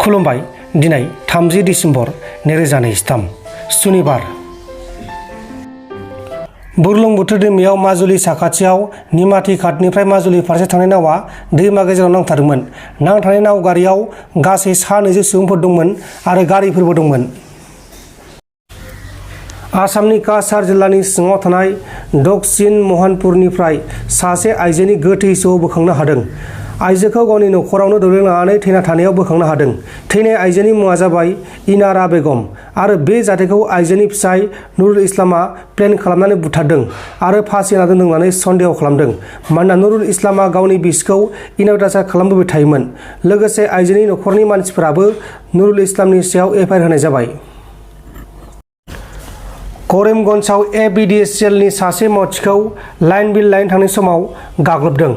खुलुमबाय दिनै 30 डिसेम्बर 2023 सुनिबार बुरलुंबुथुर दैमायाव माजुलि साखाथियाव निमाथि घाटनिफ्राय माजुलि फारसे थांनाय नावा दैमा गेजेराव नांथारदोंमोन। नांथानाय नाव गारियाव गासै 90 सुबुंफोर दंमोन आरो गारिफोरबो दंमोन। आसामनि काछार जिल्लानि सिङाव थानाय दक्षिण महनपुरनिफ्राय सासे आइजोनि गोथै सह बोखांनो हादों। आइजोखौ गावनि नखरावनो दोबैलांनानै थैना थानायाव बोखांनो हादों। थैनाय आइजोनि मुङा जाबाय इनारा बेगम आरो बे जाथायखौ आइजोनि फिसाय नुरुल इस्लामआ प्लेन खालामनानै बुथारदों आरो फासि होना दोनदों होननानै सन्देह खालामदों। मानोना नुरुल इस्लामआ गावनि बिसिखौ इनभाइटेसन खालामबोबाय थायोमोन। लोगोसे आइजोनि नखरनि मानसिफोराबो नुरुल इस्लामनि सायाव एफआइआर होनाय जाबाय। करिमगन्जआव एबिडिसिएलनि सासे मावथिखौ लाइन बिल लायनो थांनाय समाव गाग्लोबदों।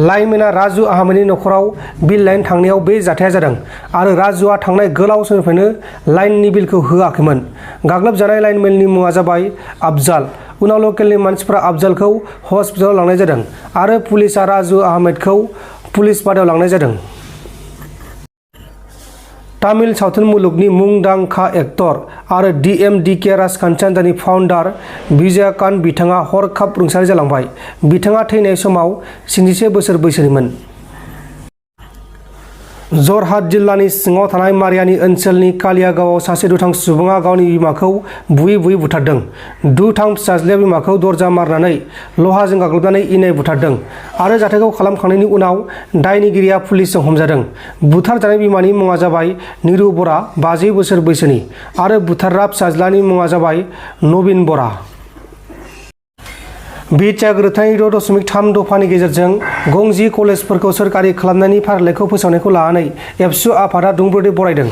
लाइनमेना राजु आहमेदनि नखराव बिल लायनो थांनायाव बे जाथाया जादों आरो राजुआ थांनाय गोलाव समनिफ्रायनो लाइननि बिलखौ होआखैमोन। गाग्लोबजानाय लाइनमेननि मुङा जाबाय आफजाल। उनाव लकेलनि मानसिफोरा आफजालखौ हस्पिटालाव लांनाय जादों आरो पुलिसआ राजु आहमेदखौ पुलिस बादायाव लांनाय जादों। तामिल सावथुन मुलुगनि मुंदांखा एक्टर आरो DMDK राजखान्थि हान्जानि फाउन्डार विजयकान्त बिथाङा हरखाब रुंसारि जालांबाय। बिथाङा थैनाय समाव 61 बोसोर बैसोनिमोन। जरहाट जिल्लानि सिङाव थानाय मारियानि ओनसोलनि कालियागावआव सासे दुथां सुबुङा गावनि बिमाखौ बुयै बुयै बुथारदों। दुथां फिसाज्लाया बिमाखौ दरजा मारनानै लहाजों गाग्लोबनानै इनाय बुथारदों आरो जाथायखौ खालामखांनायनि उनाव दायनिगिरिया पुलिसजों हमजादों। बुथारजानाय बिमानि मुङा जाबाय निरु बरा 50 बोसोर बैसोनि आरो बुथारग्रा फिसाज्लानि मुङा जाबाय नवीन बरा। बिटिआर गोरोबथानि 6.3 दफानि गेजेरजों गंजि कलेजफोरखौ सोरखारि खालामनायनि फारिलाइखौ फोसावनायखौ लानानै एबसु आफादा दुंब्रुदै बरायदों।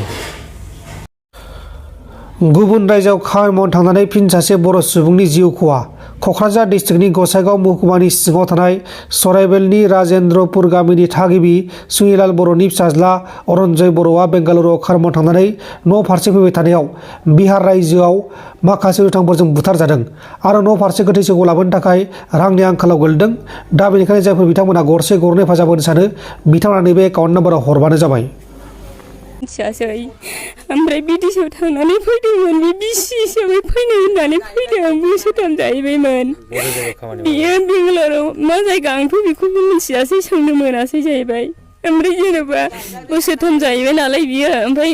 गुबुन रायजोआव खामानि मावनो थांनानै फिन सासे बर' सुबुंनि जिउ खहा। क'क्राझार डिस्ट्रिक्टनि गसाइगाव महकुमानि सिङाव थानाय सराइबेलनि राजेन्द्रपुर गामिनि थागिबि सुनिलाल बर'नि फिसाज्ला अरन्जय बर'आ बेंगालुरुआव खामानि मावनो थांनानै न' फारसे फैबाय थानायाव बिहार रायजोआव माखासे दुथांफोरजों बुथारजादों आरो न' फारसे गोथैसोखौ लाबोनो थाखाय रांनि आंखालाव गोलैदों। दा बेनिखायनो जायफोर बिथांमोना गरसे गरनै हेफाजाब होनो सानो बिथांमोना नैबे एकाउन्ट नाम्बाराव हरबानो जाबाय। मिथियासै ओमफ्राय बिदेशआव थांनानै फैदोंमोन। बे बिसि हिसाबै फैनो होननानै फैदों। बोसोरथाम जाहैबायमोन। बियो बेंगालराव मा जायगा आंथ' बेखौबो मिथियासै, सोंनो मोनासै जाहैबाय। ओमफ्राय जेनेबा बोसोरथाम जाहैबाय नालाय बियो। ओमफ्राय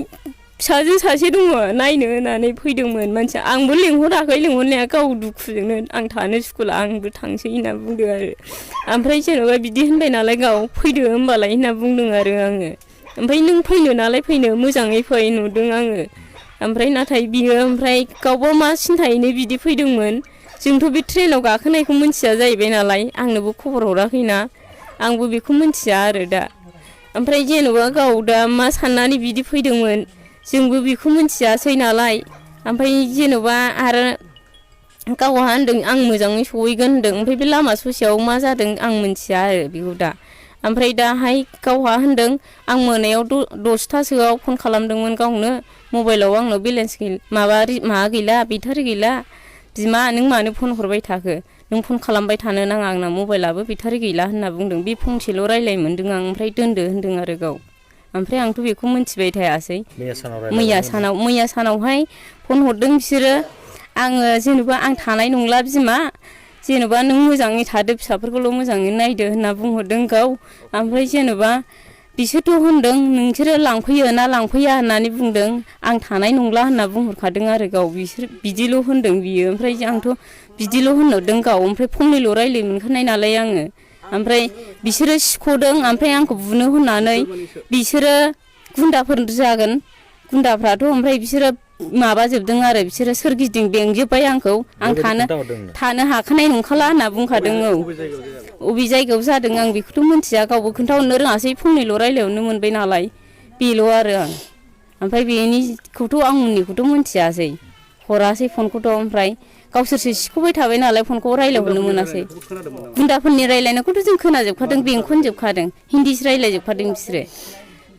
फिसाजो सासे दङ नायनो होननानै फैदोंमोन मानसिया। आंबो लिंहराखै, लिंहरनाया गाव दुखुजोंनो आं थानो सुखुला आंबो थांसै होनना बुंदों आरो। ओमफ्राय जेनेबा बिदि होनबाय नालाय गाव फैदो होनबालाय होनना बुंदों आरो आङो। ओमफ्राय नों फैनो नालाय फैनो मोजाङै फै नुदों आङो। ओमफ्राय नाथाय बियो ओमफ्राय गावबा मा सिन्थायैनो बिदि फैदोंमोन। जोंथ' बे ट्रेनाव गाखोनायखौ मिन्थिया जाहैबाय नालाय, आंनोबो खबर हराखैना, आंबो बेखौ मिन्थिया आरो दा। ओमफ्राय जेनेबा गाव दा मा साननानै बिदि फैदोंमोन जोंबो बेखौ मिन्थियासै नालाय। ओमफ्राय जेनेबा आरो गावहा होनदों आं मोजाङै सहैगोन होनदों। ओमफ्राय बे लामा ससेयाव मा जादों आं मिन्थिया आरो बेखौ दा। ओमफ्राय दाहाय गावहा होनदों आं मोनायाव 10थासोआव फन खालामदोंमोन गावनो। मबाइलाव आंनाव बेलेन्स माबा गैला, बेटारि गैला। बिमा नों मानो फन हरबाय थाखो, नों फन खालामबाय थानो नाङा, आंना मबाइलाबो बेटारि गैला होनना बुंदों। बे फंसेल' रायलाय मोन्दों आं। ओमफ्राय दोनदो होन्दों आरो गाव। ओमफ्राय आंथ' बेखौ मिन्थिबाय थायासै। मैया सानावहाय फन हरदों बिसोरो। आङो जेनेबा आं थानाय नंला बिमा, जेनेबा नों मोजाङै थादो, फिसाफोरखौल' मोजाङै नायदो होनना बुंहरदों गाव। ओमफ्राय जेनेबा बिसोरथ' होनदों नोंसोरो लांफैयो ना लांफैया होननानै बुंदों। आं थानाय नंला होनना बुंहरखादों आरो गाव। बिसोर बिदिल' होनदों बियो। ओमफ्राय आंथ' बिदिल' होनहरदों गाव। ओमफ्राय फंनैल' रायलाय मोनखानाय नालाय आङो। ओमफ्राय बिसोरो सिख'दों ओमफ्राय आंखौ बुनो होननानै। बिसोरो गुन्दाफोर जागोन, गुन्दाफ्राथ'। ओमफ्राय बिसोरो माबाजोबदों आरो बिसोरो सोरगिदिं बेंजोब्बाय आंखौ। आं थानो हाखानाय नंखाला होनना बुंखादों। औ, अबे जायगायाव जादों आं बेखौथ' मिन्थिया, गावबो खोन्थाहरनो रोङासै। फंनैल' रायलायहरनो मोनबाय नालाय, बेल' आरो आं। ओमफ्राय बेनिखौथ' आं उननिखौथ' मिन्थियासै, हरासै फनखौथ'। ओमफ्राय गावसोरसो सिख'बाय थाबाय नालाय फनखौ रायलायहरनो मोनासै। गुन्दाफोरनि रायलायनायखौथ' जों खोनाजोबखादों, बेंखनजोबखादों, हिन्दीसो रायलायजोबखादों बिसोरो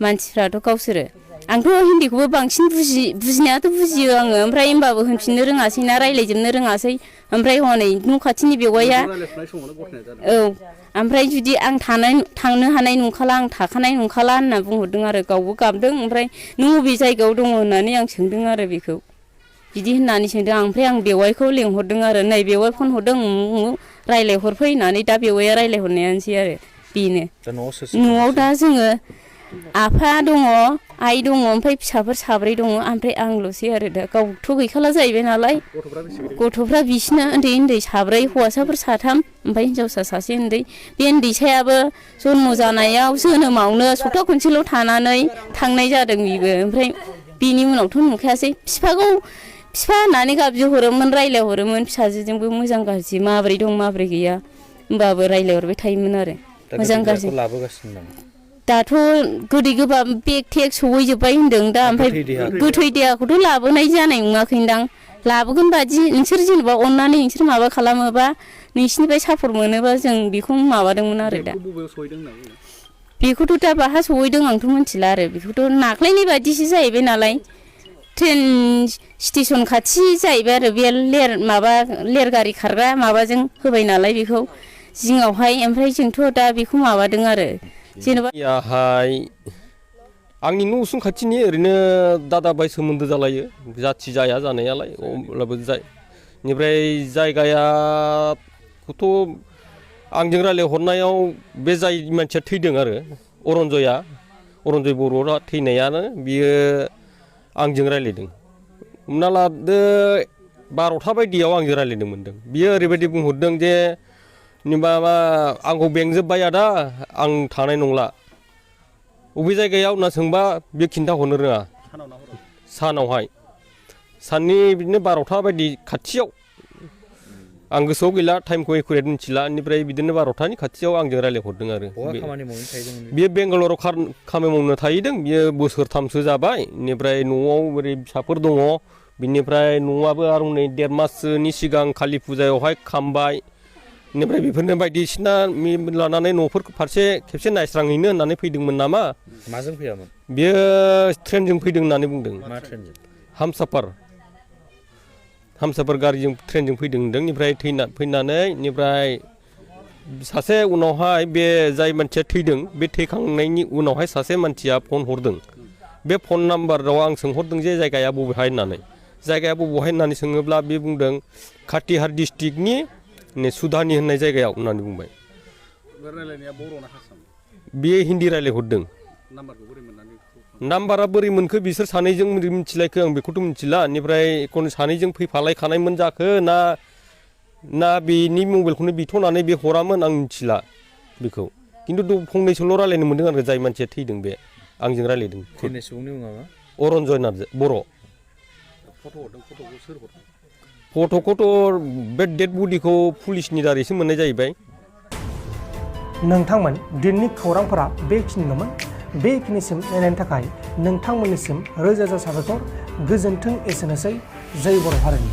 मानसिफ्राथ' गावसोरो। आंथ' हिन्दीखौबो बांसिन बुजिनायाथ' बुजियो आङो ओमफ्राय होमबाबो होनफिननो रोङासै ना रायज्लायजोबनो रोङासै ओमफ्राय हनै न' खाथिनि बेवाइया औ ओमफ्राय जुदि आं थांनो हानाय नंखाला आं थाखानाय नंखाला होनना बुंहरदों आरो गावबो गाबदों ओमफ्राय नों बबे जायगायाव दङ होननानै आं सोंदों आरो बेखौ बिदि होननानै सोंदों आं ओमफ्राय आं बेवाइखौ लेंहरदों आरो नै बेवाइ फन हरदों रायज्लायहरफै होननानै दा बेवाइया रायज्लायहरनायानोसै आरो बेनो न'आव दा जोङो आफा दङ आइ दङ ओमफ्राय फिसाफोर 3 दङ ओमफ्राय आंल'सै आरो दा गावथ' गैखाला जाहैबाय नालाय गथ'फ्रा बिसिना उन्दै 3 हौवासाफोर 3 ओमफ्राय हिनजावसा 1 उन्दै बे उन्दैसायाबो जन्म जानायाव जोनोमावनो सप्ता खनसेल' थानानै थांनाय जादों बेबो ओमफ्राय बिनि उनावथ' नुखायासै बिफाखौ बिफा होननानै गाबज्रिहरोमोन रायज्लायहरोमोन फिसाजोजोंबो मोजां गाज्रि माबोरै दं माबोरै गैया होमबाबो रायज्लायहरबाय थायोमोन आरो मोजां गाज्रि दाथ' गोदै गोबाब बेग थेग सहैजोब्बाय होन्दों दा ओमफ्राय गोथै देहाखौथ' लाबोनाय जानाय नङाखैदां लाबोगोन बादि नोंसोर जेनेबा अननानै नोंसोर माबा खालामोबा नोंसिनिफ्राय सापर्ट मोनोबा जों बेखौ माबादोंमोन आरो दा बेखौथ' दा बाहा सहैदों आंथ' मिथिला आरो बेखौथ' नाख्लायनाय बादिसो जाहैबाय नालाय ट्रेन स्टेसन खाथि जाहैबाय आरो बे लेर गारि खारग्रा माबाजों होबाय नालाय बेखौ जिङावहाय ओमफ्राय जोंथ' दा बेखौ माबादों आरो जेनेबा आंनि न' उसुं खाथिनि ओरैनो दादा बाय सोमोन्दो जालायो जाथि जाया जानायालाय अब्लाबो बेनिफ्राय जायगायाखौथ' आंजों रायज्लायहरनायाव बे जाय मानसिया थैदों आरो अरन्जय बर'आ थैनायानो बियो आंजों रायज्लायदों हमना लादो 12था बायदियाव आंजों रायज्लायनो मोन्दों बियो ओरैबायदि बुंहरदों जे माबा आंखौ बेंजोब्बाय आदा आं थानाय नंला बबे जायगायाव होनना सोंबा बे खिन्थाहरनो रोङा सानावहाय साननि बिदिनो 12था बायदि खाथियाव आं गोसोआव गैला टाइमखौ एकुरेट मिथिला बेनिफ्राय बिदिनो 12थानि खाथियाव आंजों रायज्लायहरदों आरो बियो बेंगालराव खामानि मावनो थाहैदों बियो बोसोरथामसो जाबाय बेनिफ्राय न'आव ओरै फिसाफोर दङ बिनिफ्राय न'आबो आरो नै 1.5 माससोनि सिगां कालि फुजायावहाय खामबाय बेनिफ्राय बेफोरनो बायदिसिना लानानै न'फोर फारसे खेबसे नायस्रांहैनो होननानै फैदोंमोन नामा माजों फैयामोन बियो ट्रेनजों फैदों होननानै बुंदों मा ट्रेनजों हामसाफार गारिजों ट्रेनजों फैदों होनदों बेनिफ्राय फैनानै बेनिफ्राय सासे उनावहाय बे जाय मानसिया थैदों बे थैखांनायनि उनावहाय सासे मानसिया फन हरदों बे फन नाम्बाराव आं सोंहरदों जे जायगाया बबेहाय होननानै सोङोब्ला बे बुंदों काटिहार डिस्ट्रिक्टनि सुधानि होननाय जायगायाव होननानै बुंबाय बे हिन्दी रायज्लायहरदों नाम्बारा बोरै मोनखो बिसोर सानैजों मिथिलायखो आं बेखौथ' मिथिला बेनिफ्राय सानैजों फैफालायखानायमोन जाखो ना बेनि मबाइलखौनो बिथ'नानै बे हरामोन आं मिथिला बेखौ खिन्थु फंनैसोल' रायज्लायनो मोन्दों आरो जाय मानसिया थैदों बे आंजों रायज्लायदों अरन्जय बर' फट'खौथ' बे डेड बडिखौ पुलिसनि दारैसो मोननाय जाहैबाय नोंथांमोन दिननि खौरांफोरा बेखिनिल'मोन बेखिनिसिम नायनायनि थाखाय नोंथांमोननिसिम रोजा रोजा साबायखर गोजोन्थों एसेनोसै जै बर' हारिनि